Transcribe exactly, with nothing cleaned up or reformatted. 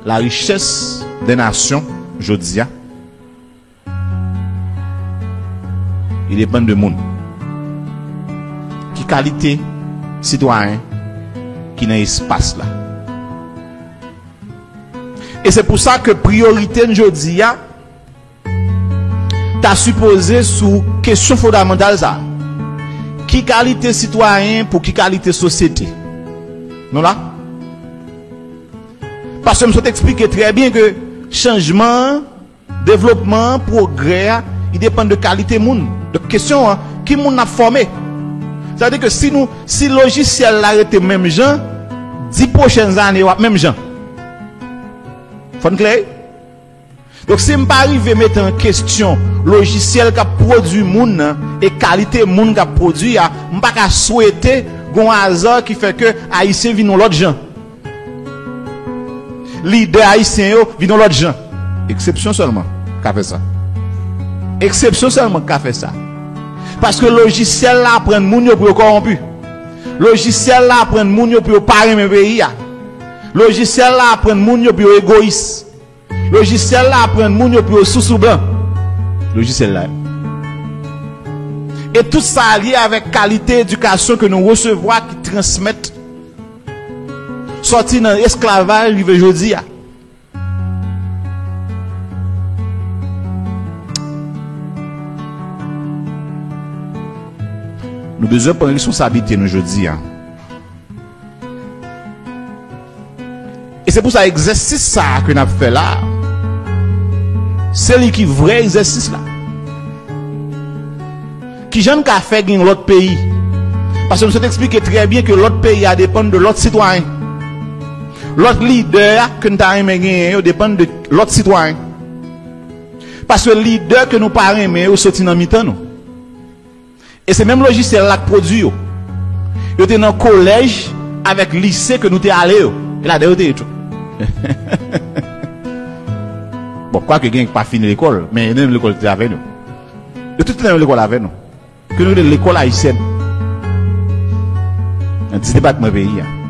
La richesse des nations, jodi a, li depann de moun. Ki kalite sitwayen ki nan espas la? E se pou sa ke priyorite n jodi a ta sipoze sou kesyon fondamantal sa a. Ki kalite sitwayen pou ki kalite sosyete? Nou la? Paske m sot eksplike trè byen ke chanjman an, devlopman an, pwogrè a, li depann de kalite moun. Donk, kesyon an, ki moun n ap fòme? Sa vle di ke si nou, si lojisyèl la rete menm jan, dis pwochèn ane yo ap menm jan. Fò n klè? Donk, si m pa rive mete an kesyon lojisyèl k ap pwodui moun nan e kalite moun k ap pwodui a, m pa ka swete gon aza ki fè ke Ayisyen vin yon lòt jan. Lidè ayisyen yo vin yon lòt jan. Eksepsyon sèlman ka fè sa. Eksepsyon sèlman ka fè sa. Paske lojisyèl la aprann moun yo pou yo kòwonpi. Lojisyèl la aprann moun yo pou yo pa renmen peyi a. Lojisyèl la aprann moun yo pou yo egoyis. Lojisyèl la aprann moun yo pou yo sousou blan. Lojisyèl la. E tout sa lye avèk kalite edikasyon ke nou resevwa ki transmèt sòti nan esklavaj rive jodi a. Nou bezwen pran responsablite nou jodi a. E se pou sa egzèsis sa a ke n ap fè la, se li ki vrè egzèsis la. Kijan n ka fè gen lòt peyi? Paske m sot eksplike trè byen ke lòt peyi a depann de lòt sitwayen. Lòt lidè a ke n ta renmen genyen yo depann de lòt sitwayen. Paske lidè ke nou pa renmen yo soti nan mitan nou. E se menm lojisyèl la k pwodui yo. Yo te nan kolèj avèk lise ke nou te ale yo. E ladan yo te ye tou. Bon, kwake gen ki pa fin lekòl, men yo nan menm lekòl te avè nou. Yo tout te nan menm lekòl avè nou. Ke nou rele lekòl ayisyèn. Nan dis depatman peyi a.